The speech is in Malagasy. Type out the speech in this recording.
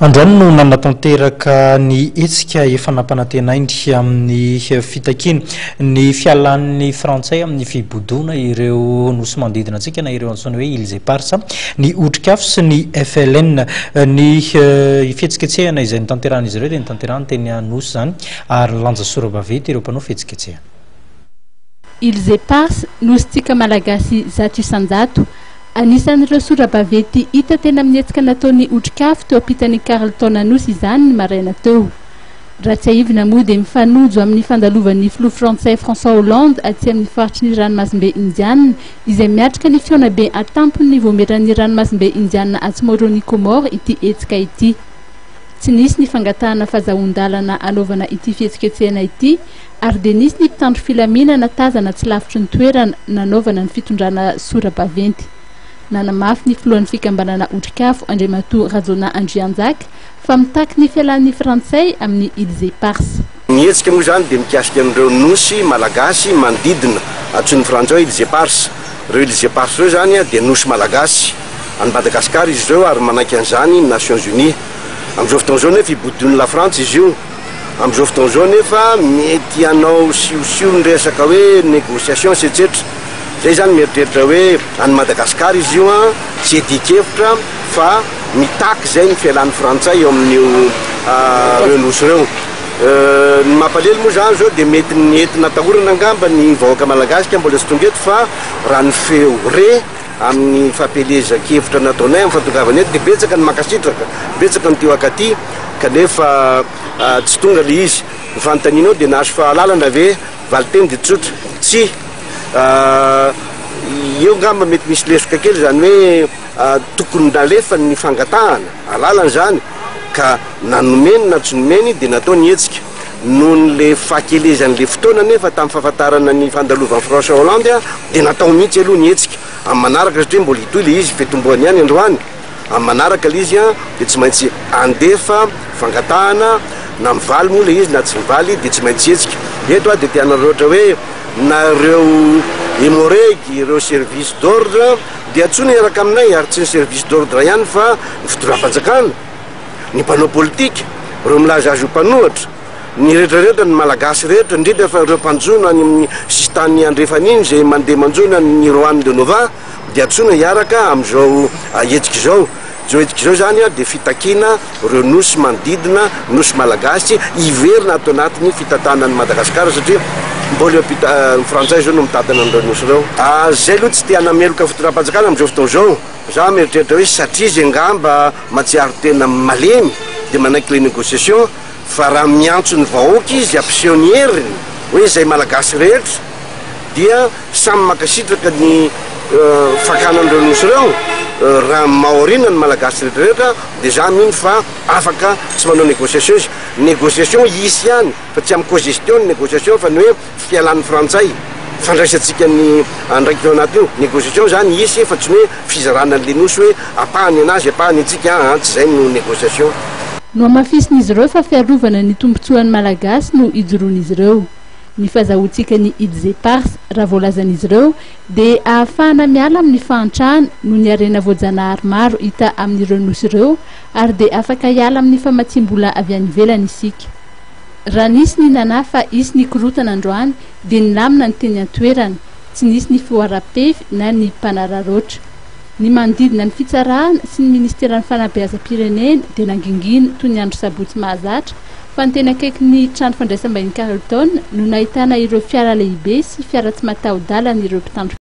Androany no nanatanteraka ny hetsika efa nampanantenainy amin'ny fitakiana ny fialan'ny Frantsay amin'ny fibodoana ireo nosy manodidina antsika na ireo antsoina hoe Îles Éparses ny Otrikafo sy ny FLN. Ny fihetsiketsehana izay notanterahan'izy ireo dia notanterahiny teny Anosy izany ary nilanja sora-baventy ireo mpanao fihetsiketsehana. Îles Éparses, Nosintsika Malagasy 100%. Anisan'ireo sora-baventy hita teny amin'ny hetsika nataon'ny Otrikafo teo ampitan'ny Carlton Anosy izany ny maraina teo. Raha tsiahivina moa dia mifanojo amin'ny fandalovan'ny filoha frantsay François Hollande aty amin'ny faritry ny ranomasimbe Indiana izay miatrika ny fihaonabe an-tampon'ny voamieran'ny ranomasimbe Indiana atsy Moroni Comores ity hetsika ity. Tsy nisy ny fangatahana fazahoan-dalana hanaovana ity fihetsiketsehana ity ary dia nisy ny mpitandro filaminana tazana tsy lavitry ny toerana nanaovana ny fitondrana sora-baventy. Nanamafy ny filohan'ny fikambanana Otrikafo, Andriamatoa Rajaonah Andrianjaka, fa mitaky ny fialan'ny Frantsay amin'ny Îles Éparses. Ny hetsika moa izany dia mikasika an'ireo nosy malagasy manodidina antsoin'ny Frantsay hoe Îles Éparses. Ireo Îles Éparses ireo izany dia nosy malagasy any Madagasikara izy ireo ary manaiky an'izany ny Nations Unies. Amin'izao fotoana izao nefa ibodoin'i Lafrantsa izy io. Amin'izao fotoana izao anefa mety hanao siosio ny resaka hoe négociations etsetra. Zay izany mieritreritra hoe any Madagascar izy io an, tsy iadian-kevitra fa mitaky izay ny fialan'ny frantsay eo amin'io ireo nosy ireo. Ny mampalelo moa izany izao dia mety nety natahorana angamba ny vahoaka malagasy ka mbola tsy tonga eto fa raha ny feo re amin'ny fampielezan-kevitra nataonay amin'ny fahatongavana eto dia betsaka ny mankasitraka, betsaka ny te ho ankaty kanefa tsy tonga ilay izy. Ny fanontanianao dia nahazo fahalalana ve? Valinteny dia tsotra, tsia. Eo angamba mety misy lesoka kely izany hoe tokony nalefa ny fangatahana, alalana izany ka na nomeny na tsy nomeny dia natao ny hetsika. Noho ny fahakelezan'ilay fotoana anefa tamin'ny fahafantarana ny fandalovan'i François Hollande dia natao mihitsy aloha ny hetsika. Amin'ny manaraka satria mbola hitohy ilay izy, fitomboany ihany androany. Amin'ny manaraka ilay izy dia tsy maintsy handefa fangatahana na mivaly moa ilay izy na tsy mivaly dia tsy maintsy hetsika. Eto aho dia te hanararaotra hoe na ireo Emmo-Reg, ireo service d'ordre dia antsoina hiaraka aminay ary tsy ny service d'ordre ihany fa ny fitondram-panjakana. ny mpanao politika, ireo milaza azy ho mpanohitra, ny rehetra rehetra, ny Malagasy rehetra, indrindra fa ireo mpanjono any amin'ny sisintany andrefana iny izay mandeha manjono any Roan de Nova dia antsoina hiaraka amin'izao hetsika izao. Izao hetsika izao izany dia fitakiana ireo nosy manodidina, nosy malagasy hiverina ato anatin'ny fitantanan'i Madagasikara satria mbola eo am-pita, ny frantsay izao no mitantana an'ireo nosy ireo. Izay aloha tsy te hanameloka fitondram-panjakana amin'izao fotoana izao. Za mieritreritra hoe satria izy angamba matsiaro tena malemy dia manaiky le négociation fa raha miantso ny vahoaka izy hampiseho ny heriny hoe izay malagasy rehetra dia samy mankasitraka ny fakana an'ireo nosy ireo raha maorina ny malagasy rehetra rehetra dia za mino fa afaka tsy manao négociation izy négociation hisy ihany fa tsy amin'ny cogestion ny négociation fa ny hoe fialan'ny frantsay, fandraisantsika ny andraikitra ao anatin'io, négociation zany hisy fa tsy ny hoe fizarana an'le nosy hoe ampahany anazy ampahany antsika an, tsy zay no négociation. Nohamafisin'izy ireo fa fiarovana ny tombontsoan'ny Malagasy no ijoroan'izy ireo. Ny fazahoantsika ny Îles Éparses, raha voalazan'izy ireo, dia ahafahana miala amin'ny fahantrana noho ny harena voajanahary maro hita amin'ireo nosy ireo ary dia afaka hiala amin'ny famatsiam-bola avy any ivelany isika. Raha nisy ny nanahy fa hisy ny korontana androany dia nilamina ny teny an-toerana, tsy nisy ny fihoaram-pefy na ny mpanararaotra. Ny manodidina ny fitsarana sy ny ministeran'ny fanabeazam-pirenena dia nangingina toy ny andro sabotsy mahazatra fa ny teny akaikin'ny trano fandraisam-bahiny Carlton no nahitana ireo fiara lehibe sy fiara tsy mataho-dalan'ireo mpitandro.